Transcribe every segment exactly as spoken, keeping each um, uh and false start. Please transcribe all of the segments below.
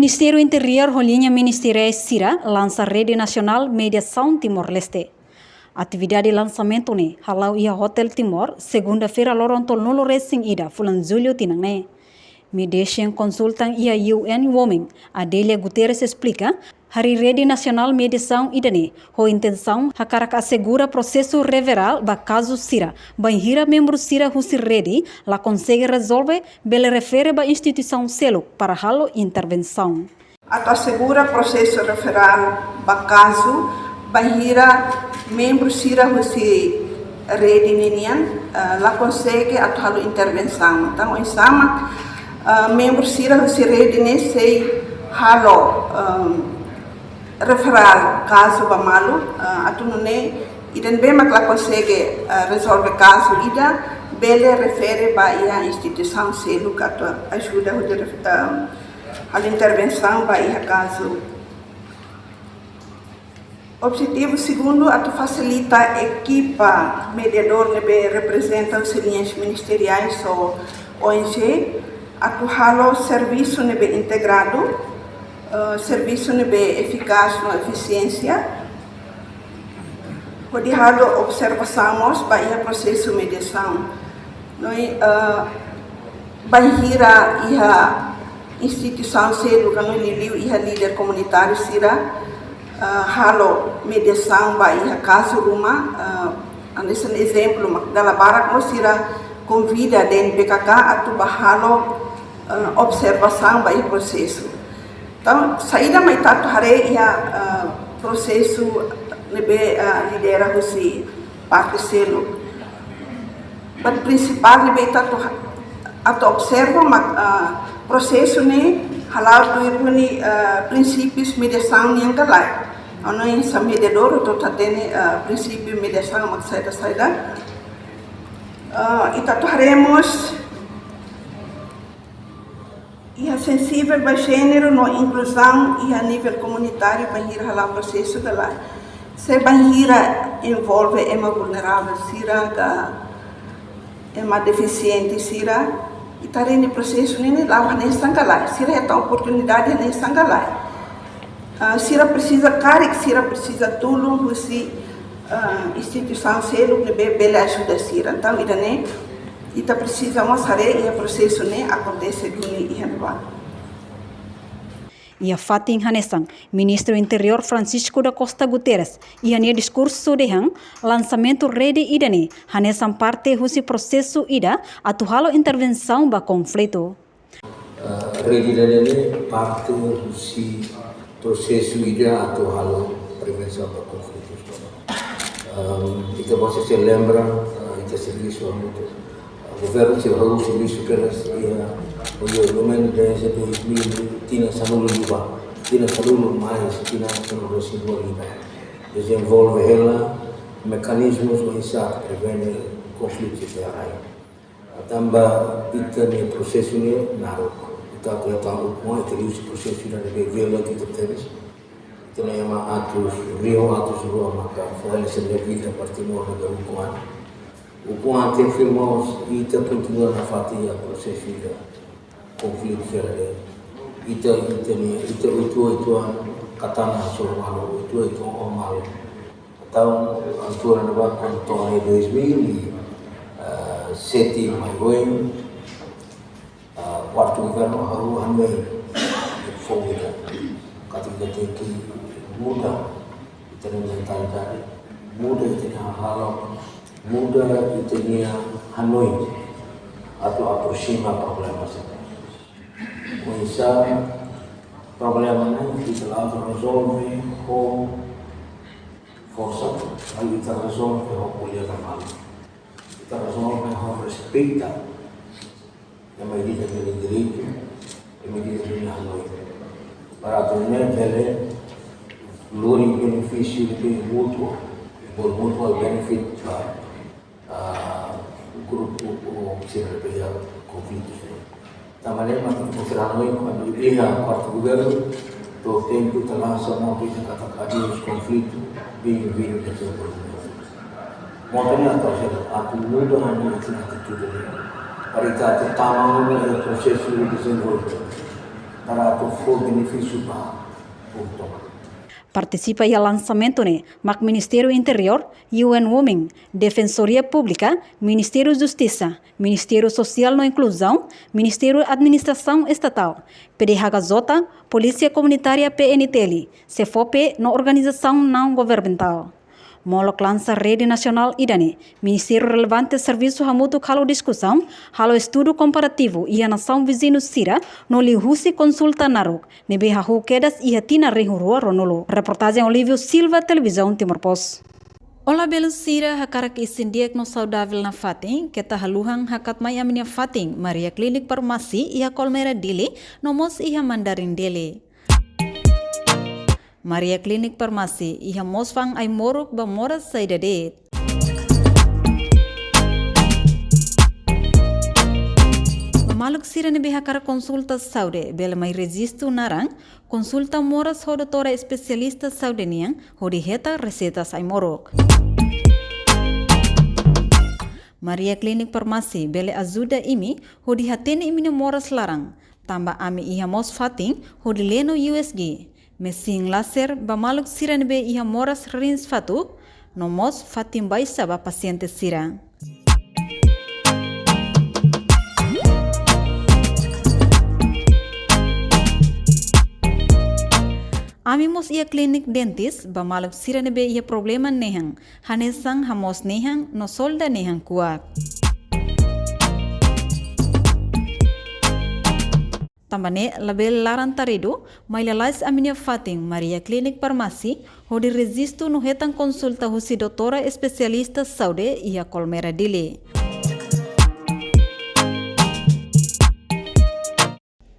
Ministériu Interiór ho liña ministeriál sira lansa Rede Nasionál Mediasaun Timor-Leste. Atividade lansamentu ne'e hala'o iha Hotel Timor, segunda-feira loron tolunulu resin ida fulan Jullu tinan ne'e. Mediation consultant iha U N Women, Adélia Guterres esplika, harii Rede Nasionál Mediasaun ida-ne'e ho intensaun hakarak asegura prosesu referál ba kazu sira, bainhira membru sira husi rede la konsege rezolve, bele refere ba instituisaun seluk para halo intervensaun. Atu asegura prosesu referál ba kazu, bainhira membru sira husi rede ninian, eh, la konsege atu halo intervensaun. Entaun, oinsá mak, eh, membru sira husi rede ne'e sei halo, ehm, referál kazu ba malu, eh, atu nune'e ida ne'ebé mak la konsege, eh, rezolve kazu ida, bele refere ba iha instituisaun seluk atu ajuda hodi ref-, ehm, halo intervensaun ba iha kazu. Objetivu segundu, atu fasilita ekipa mediadór ne'ebé reprezenta husi liñas ministeriais ou O N G, atu halo servisu ne'ebé integradu, eh, servisu ne'ebé efikás no efisiénsia, hodi halo observasaun mós ba iha prosesu mediasaun. No, eh, bainhira iha instituisaun seluk ka no liuliu iha líder komunitáriu sira, eh, halo mediasaun ba iha kazu ruma, eh, hanesan ezemplu mak dala barak mós sira konvida D N P K K atu bá halo, eh, observasaun ba iha prosesu. Entaun, saida mak ita atu haree iha, eh, prosesu ne'ebé, eh, lidera husi parte seluk. Ba prinsipál ne'ebé ita atu ha-, atu observa mak, ah, prosesu ne'e hala'o tuir duni, ah, prinsípius mediasaun nian ka lae. Entaun, hanesan mediadór ita atu hatene, ah, prinsípiu mediasaun mak saida-saida. Ah, ita atu haree mós iha sensivel ba jéneru no inkluzaun iha nivel komunitáriu bainhira hala'o prosesu ka lae. Se bainhira envolve ema vulneravel sira ka ema defisiente sira, ita haree prosesu ne'e la'o hanesan ka lae. Sira hetan oportunidade hanesan ka lae. Ah, sira presiza karik, sira presiza tulun husi, ah, instituisaun seluk ne'ebé bele ajuda sira. Entaun, ida-ne'e ita presiza mós haree iha prosesu ne'e akontese duni iha ne'ebá. Iha fatin hanesan, Ministru Interiór Francisco da Costa Guterres, iha nia diskursu dehan, lansamentu rede ida-ne'e hanesan parte husi prosesu ida atu halo intervensaun ba konflitu. Ah, rede ida-ne'e parte husi prosesu ida atu halo prevensaun ba konflitu. Ehm, ita bele sei lembra, ah, ita servisu hamutuk. Governu sei halo servisu kedas iha, iha momentu desde dois mil, tinan sanulu liubá, tinan sanulu mai, tinan sanulu resin rua liubá. Dezenvolve hela mekanizmus oinsá prevene konflitu iha rai. Tanba ita-nia prosesu ne'e naruk. Ita atu hetan ukun-an, ita liuhusi prosesu ida ne'ebé violenta ita tebes. Ita-nia ema atus rihun, atus rua maka fó hela sira-nia vida para Timor ne'e ukun-an. Ukun-an tenke firma, ita kontinua nafatin iha prosesu ida konflitu sira-ne'e. Ita, ita-nia, ita uitoan-uitoan katana hasoru malu, uitoan-uitoan oho malu. Entaun, altura ne'ebá kuandu to'o iha dois mil e sete mai oin, ah, kuartu governu hahú hanoin foin ida katak ita tenke muda ita-nia mentalidade, muda ita-nia hahalok, muda ita-nia hanoin atu aproxima problema sira. Oinsá problema ne'e ita la rezolve ho forsa, maibé ita rezolve ho ko'alia malu. Ita rezolve ho respeita ema ida-idak nia direitu, ema ida-idak nia hanoin. Para atu nune'e bele lori benefísiu ne'ebé mútuo, bele mutual benefit ba, ah, grupu ou sira ne'ebé iha konflitu sira. Tanba ne'e mak ita konsidera hanoin kuandu iha kuartu governu, to'o tempu ita lansa motu ita katak adeus konflitu, bem-vindo dezenvolvimentu. Motu ne'e atu sira atu muda hanoin ita-nia atitude ne'e. Para ita atu tama ona iha prosesu de dezenvolvimentu. Para atu fó benefísiu ba povu tomak. Partisipa iha lansamentu ne'e mak Ministériu Interiór, U N Women, Defensoria Públika, Ministériu Justisa, Ministériu Sosiál no Inkluzaun, Ministériu Administrasaun Estatál, P D H K J, Polísia Komunitária P N T L, SEFOPE no organizasaun naun governamentál. Molok lansa rede nasionál ida-ne'e, ministériu relevante servisu hamutuk halo diskusaun, halo estudu komparativu iha nasaun viziñu sira no liuhusi konsulta naruk ne'ebé hahú kedas iha tinan rihun rua ruanulu. Reportajen Olívio Silva, Televizaun Timor Post. Olá belun sira, hakarak isin di'ak no saudavel nafatin, keta haluha hakat mai ami-nia fatin Maria Klinik Farmasi iha Kolmera Dili, no mós iha Mandarin Dili. Maria Klinik Farmasi iha mós fa'an ai-moruk ba moras saida de'it. Ba maluk sira ne'ebé hakarak konsulta saúde, bele mai rejistu naran, konsulta moras ho doutora espesialista saúde nian, hodi hetan reseitas ai-moruk. Maria Klinik Farmasi bele ajuda imi hodi hatene imi-nia moras laran, tanba ami iha mós fatin hodi lee no U S G, mesin laser ba maluk sira ne'ebé iha moras rins fatuk, no mós fatin baixa ba pasiente sira. Ami mós iha klinik dentis ba maluk sira ne'ebé iha problema nehan, hanesan hamoos nehan no solda nehan kuak. Tanba ne'e labele laran taridu, mai lalais ami-nia fatin Maria Klinik Farmasi, hodi rejistu no hetan konsulta husi doutora espesialista saúde iha Kolmera Dili.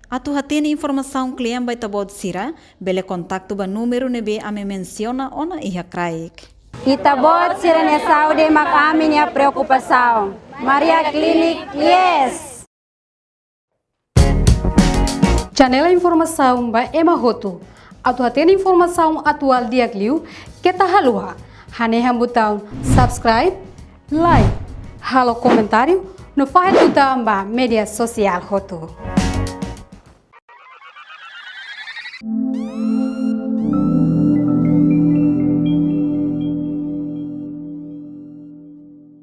Atu hatene informasaun kle'an ba ita-boot sira, bele kontaktu ba númeru ne'ebé ami mensiona ona iha kraik. Ita-boot sira-nia saúde mak ami-nia preokupasaun. Maria Klinik, yes! Janela informasaun ba ema hotu. Atu hatene informasaun atuál di'ak liu, keta haluha hanehan butaun subscribe, like, halo komentáriu, no fahe tutan ba média sosiál hotu.